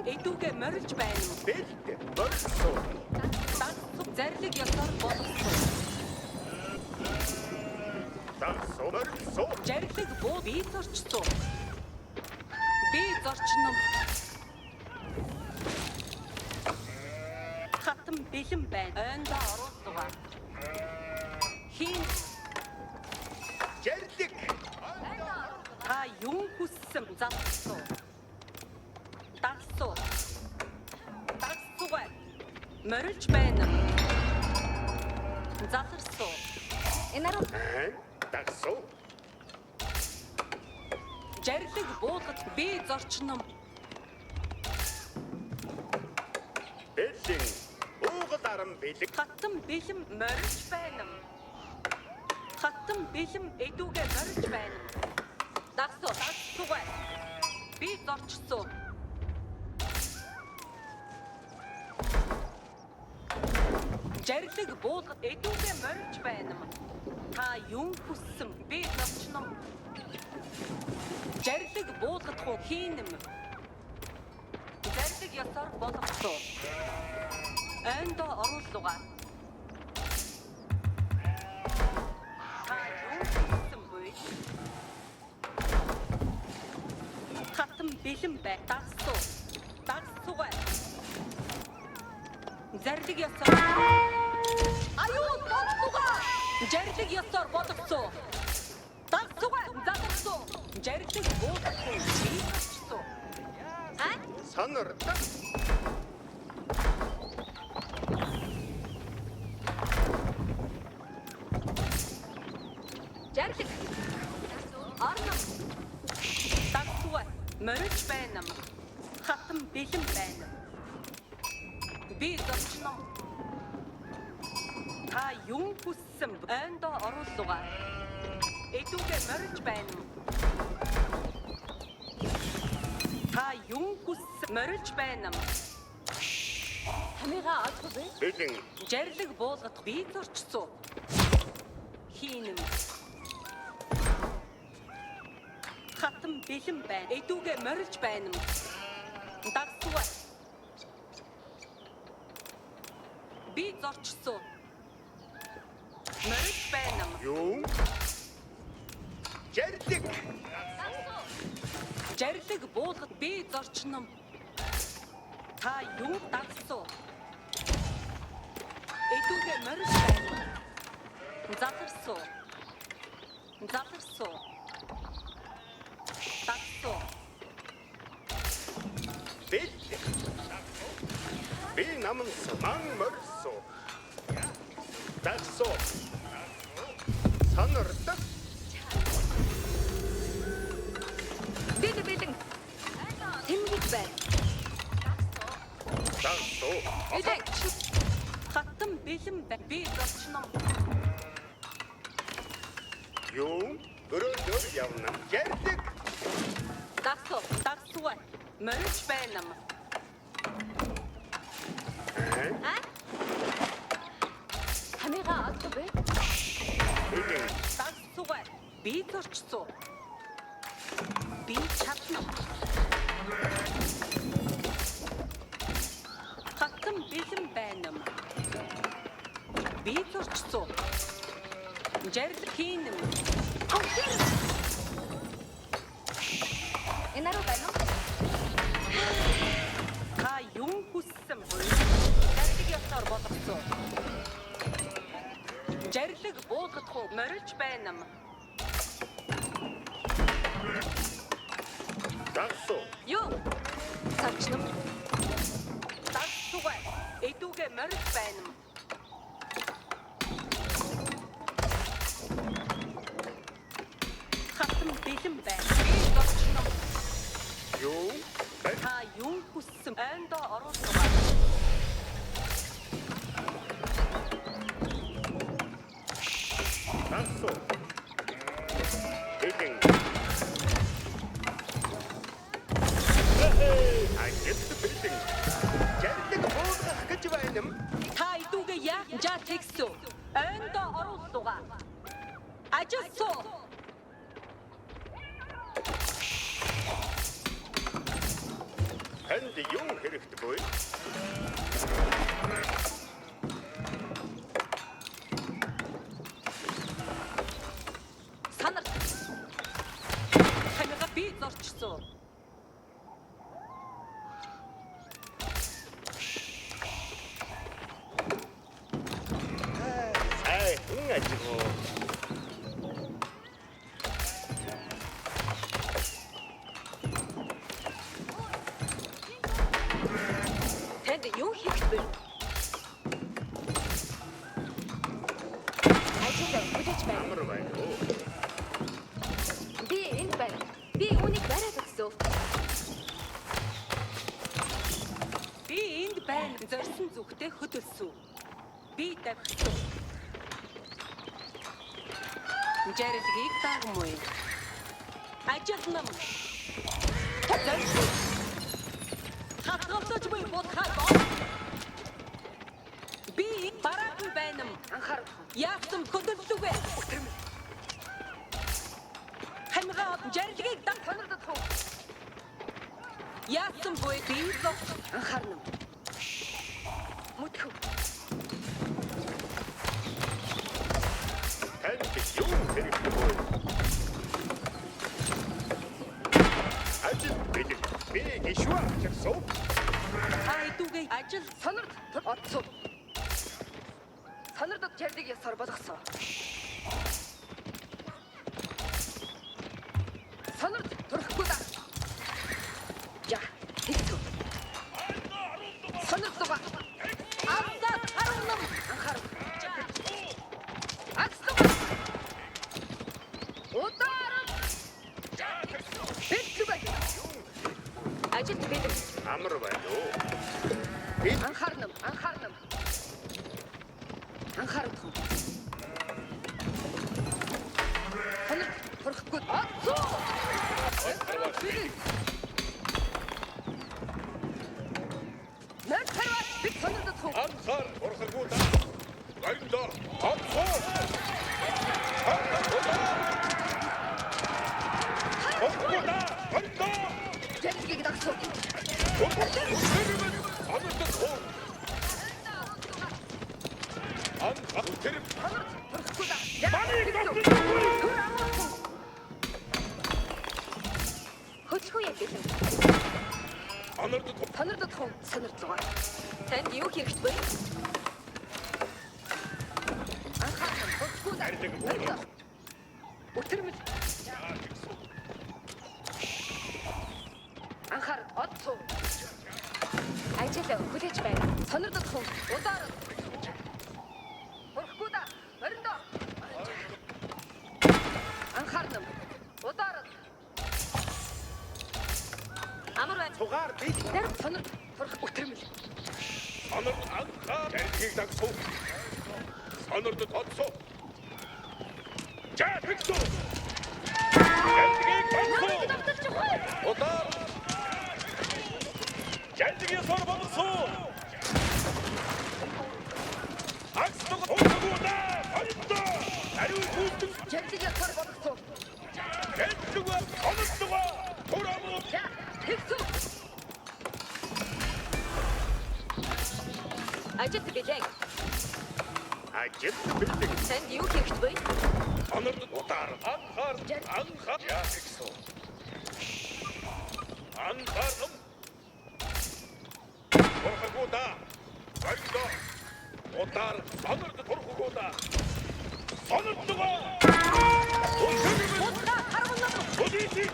Эдүүгээ морилж байна. Бэлт. Морилсуу. Дагсуу. Зарлиг ёсоор болгосон. Дагсуу. Морилсуу. Зарлиг буу би зорчсон. Би зорчно. Хатан бэлэн байна. Ойндоо оруулгаа. Хин Жарлиг. та юм хүссэн залсуу. Дагсуу. Дагсуугай. Морилж байна. Заларсуу. Энэ аруу Аа? Дагсуу. Зарлиг буулгаж би зорчно. Бэлэн. Уугал арам бэлэг. Хатан бэлэн морилж байна. Хатан бэлэн эдүүгээ морилж байна. Дагсуу, дагсуугай. Би зорчсон. Зарлиг буулгаж эдүүгээ морилж байна. Та юм хүссэн би зорчно. Зарлиг буулгах уу хийнэм. Зарлиг ёсоор болгосон. Ойндоо оруулгаа. Та юу хийсэн бэ? Хатан бэлэн бай. Дагсуу. Дагсуугай. Зарлиг ёсоор. Аюу, бодгоо. Зарлиг ёсоор болгосон. Дагсуугай. Задагсуу. Зарлиг буулгах уу? Би зорчсон. А? Сонор. Жарлиг. Арна. Дагсуугай. Морилж байна. Хатан бэлэн байна. Би зорчно. Та юм хүссэн ойндоо оруулгаа. Эдүүгээ морилж байна. Та юм хүссэн морилж байна. Хамыгаа олох вэ? Бэлэн. Жарлиг буулгах би зорчсон. Хийнэм. Хатан бэлэн байна. Эдүүгээ морилж байна. Дагсуугай. Би зорчсон. Морилж байна. Юу? Жарлиг. Жарлиг буулгах би зорчно. Та юу дагсуу? Эдүүгээ морилж байна. Заларсуу. Заларсуу. Дагсуу. Бэлт. Би наман ман морилсуу. Дагсуу. Сонор. Бэлэн бэлэн. Тэмдэг бай. Дагсуу. Бэлэн. Хатан бэлэн бай. Би зорчно. Юу? Өрөөлөөр явна. Жарлиг. Дагсуу. Дагсуу. Морилж байна. Аа? А? Хамыгаа олох вэ? Бэлэн. Дагсуугай. Би зорчсон. Би чадна. Хатан бэлэн байна. Би зорчсон. Жарлиг хийнэм. Энэ аруу байна уу? Та юм хүссэн бэ? Жарлиг ёсоор болгосон. Жарлиг буулгах уу? Морилж байна. Дагсуу. Юу? Сарчнам. Дагсуугай. Эдүүгээ морилж байна. Хатан бэлэн байна. Би зорчно. Юу? Та юм хүссэн ойндоо оруулгаа. Дагсуу. Бэлэн. Ажил бэлэн. Жарлиг буулгах гэж байна юм. Та эдүүгээ яа жаа тэгсүү. Ойндоо оруулгаа. Ажил суу. Танд юу хэрэгтэй буй? Санар. Хамига би зорчсон. Сайхан ажиг. Танд юу хийх вэ? Ажил хүлээж байна. Амар байна уу? Би энд байна. Би үүнийг бариад өгсөн. Би энд байна. Зорьсон зүгтээ хөдөлсөн. Би давхсан. Жаргалыг дагмуй. Ажилнам. Зорьсон. Хатгалдаж буй будхаа гоо. Би бараагүй байна. Анхаарал. Яасан хөдөлсүгэ. Хамгаа жаргалыг даг. Сонирдод хов. Яасан буй би зогс. Анхаарна. Мөтгөө. Танд юу хэрэгтэй буй? Ажил бэлэг. Би гişүү авчихсан. Та хэдүүгээ ажил Сонирд одсон. Сонирдод жардаг ёсоор болгосон. Сонирд турахгүй да. Я, тэгтв. Сонирд дуга. авсаад харуулна. Анхаарал. Агслуга. Удааран. Бэлтлүгэ. Ажил бэлэг. Амар байна уу? Би Анхаарна, анхаарна. Анхаарах. Сонирд турахгүй. Одсон. Мөр тарваш бид сонирдод хов. анхаар урхаггүй да. Баярлалаа. Онцгой. Онцгой да. Баярлалаа. Жаргалыг дагсан. Анхаар тэр Сонирд турахгүй да. Манай Түр амархан. Хөдөлгөө яг бэлэн. Анардад Сонирдод хов сонирдлого. Танд юу хэрэгтэй вэ? Анхаарал хөдөлгөө да. Өтөрмөл. Анхаарал одцоо. Ажил хүлээж байна. Сонирдод хов удааран. Хөрөхгүй да. Мориндоо. Анхаарна. Удааран. Амар байна. Цугаар би Тэр сонирд турах өтөрмөл. анард анхаар жаргийг дагсуу. Анардад одсоо. За тэгсүү. Жаргийг дагсуу. Давталж явах. Удаар. Жаргийг сор болгосон. Агслог хургуудаа. Баярлалаа. Ариун хүүтэн Жаргийг ёсоор болгосон. Жаргийг оноцгоо. Турамуу. За, тэгсүү. Ажил бэлэн. Ажил бэлэг. Танд юу хэрэгтэй вэ? Анардад удаар. Анхаар анхаар тэгсүү. Анхаар Турхагуудаа. Баярлалаа. Удаар сонорд турхагуудаа. Сонордлогоо. Будхаа харуулна. Полици.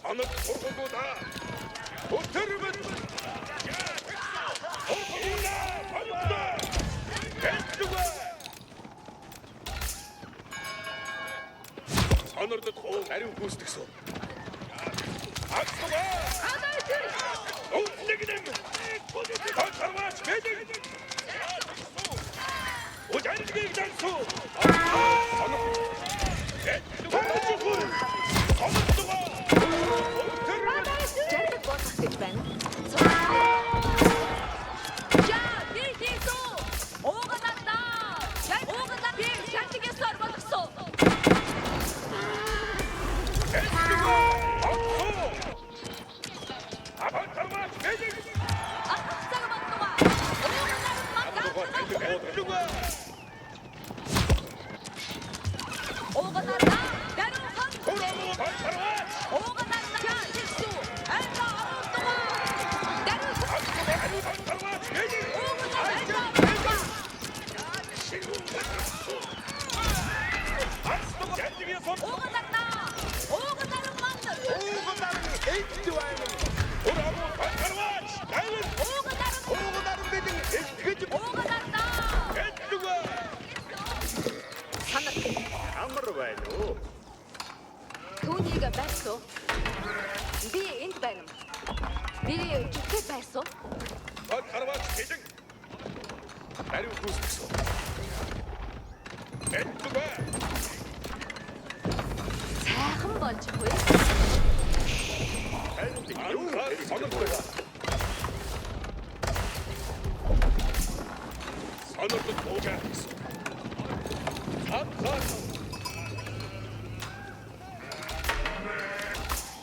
Сонорд турхагуудаа. Өтөрмөн. Турхагуудаа. Баярлалаа. Бэлтлүгэ. Сонордод хуу ариун гүйцэтгсэн. Агсгаа. Өвлөгнөм. Хатарваач бэлэг. Уjarгийг дансуу. Сонор. Бэлтлүгэ. Гүйцэтгэж байна. За тийхийсүү. Ууганаа. Ууганаа би шалтгаан ёсоор болгосон. Алхах цаг боллоо. Ууганаа. Ууганаа. Даруйхан. Ууганаа тийхийсүү. Айлаа оруулдаг. Даруйхан. Ууганаа айлаа оруулдаг. Ууганаа. Ууганаа манд. Ууганаар элдв байна. Ууганаа. Ууганаар бэлэн элтгэж Ууганаа. Санар. амар байна уу? Түүнийг барьсан. Би энд байна. Би жүтгэд барьсан. Сайхан болж буй. Танд юу хэрэгтэй вэ?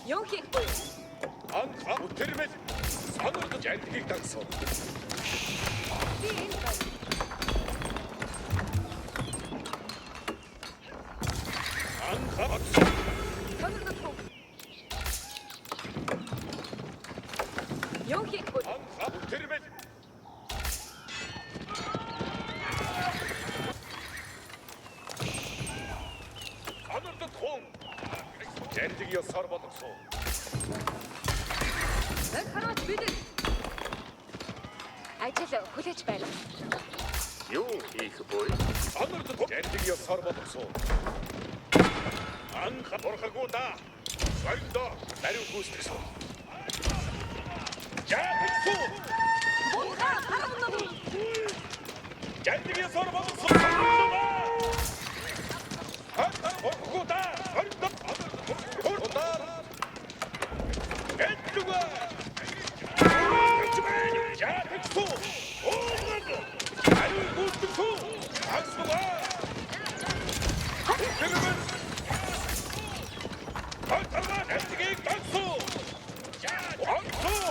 Юу хийх вэ? Би энд байна. Сонирхол хүн. Юу хийх вэ? Жантиг ёсоор болгосон. Нэг харуулж бэлэн. Ажил хүлээж байна. Юу хийх вэ? Сонордод жантиг ёсоор болгосон. Анх бурхагуу да. Сордо даруй гүйцэтгсэн. Жантигсүү. Буухай харуулна. Жантиг ёсоор болгосон. Сордо. Анх бурхагуу да. Сордо. Хурдаар. Энтүгэ. Жантигсүү. Ууган. Даруй гүйцэтгсэн. Агсгаа. Тэрмэн. Хатарга жантигийг дагсуу. Онцоо.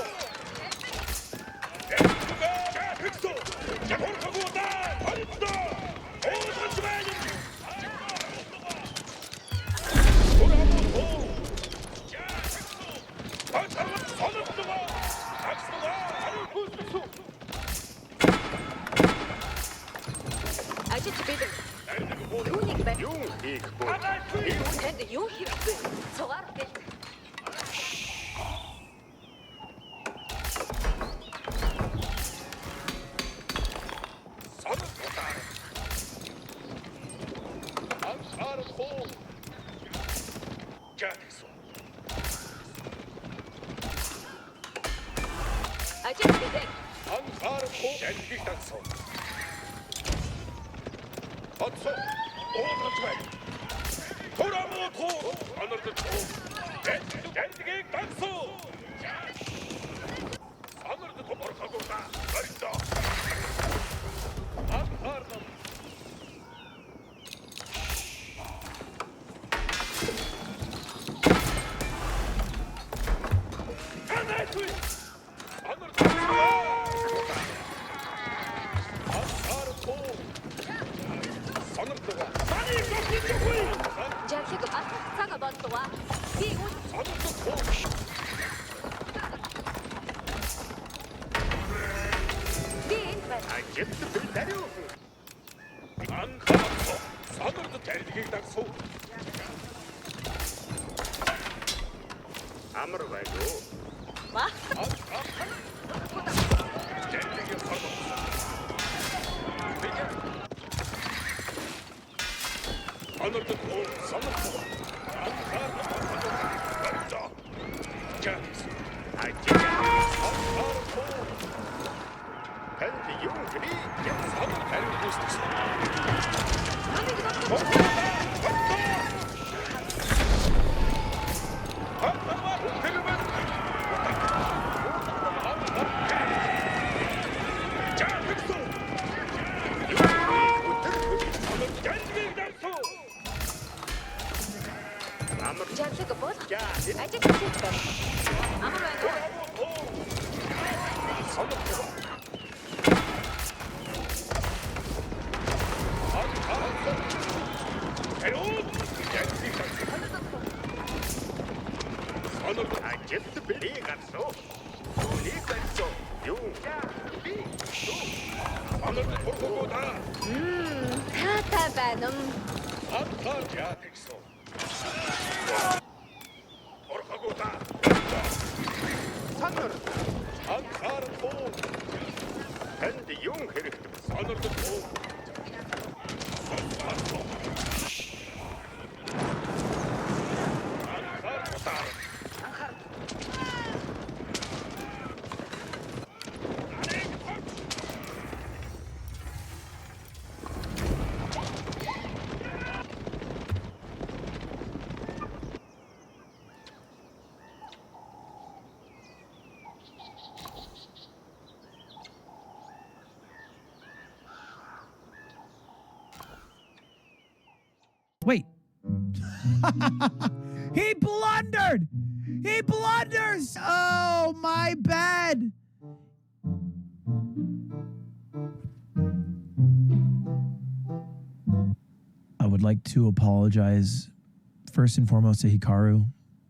Энтүгэ. Жантигсүү. Бурхагуу да. Сордо. Ууган байна. Ажил бэлэн. Түүнийг барь. Юу хийх вэ? Танд юу хэрэгтэй? Цугаар бэлэн. Ажил бэлэн. Жарлаг алхах цаг боллоо. Би үн Би энд байна. Ажилд би даруй. Амар байна уу? ба. Ажил. Танд юу хэрэгтэй? Хариу ଜାଣିଛି. Сонор Ажилд би гарсан. Түүнийг барьсан. Юу? Би. сонор турхагуу та. Таатай байна юм. Анхаар яатгсан. Турхагуу та. Сонор. Анхаар буу. Танд юун хэрэгтэй бэ? Сонор буу. Анхаар та. Анхаарал. Wait. He blundered! He blunders! Oh, my bad. I would like to apologize first and foremost to Hikaru.